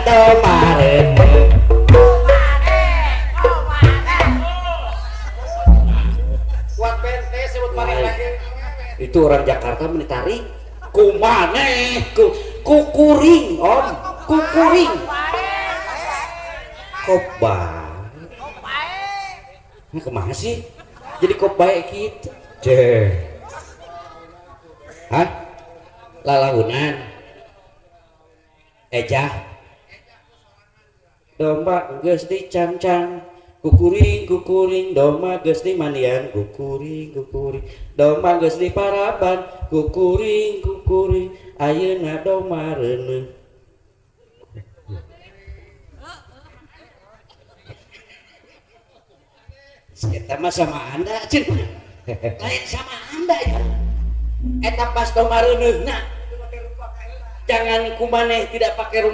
Domba reuneuh. Kuat bente sebut paling lagi. Itu orang Jakarta menitarik kumane ku kukuring om kukuring kobay. Ini kemana sih jadi kobay gitu? Ceh. Hah? Lalaunan ejah domba geus dicangcang, kukuring kukuring, domba geus dimandian, kukuring kukuring, domba geus diparaban, kukuring kukuring, ayeuna domba reuneuh. Eta mah sama anda cenah. Lain sama anda ya. Eta pas domba reuneuhna. Jangan kumaneh tidak pakai rumah.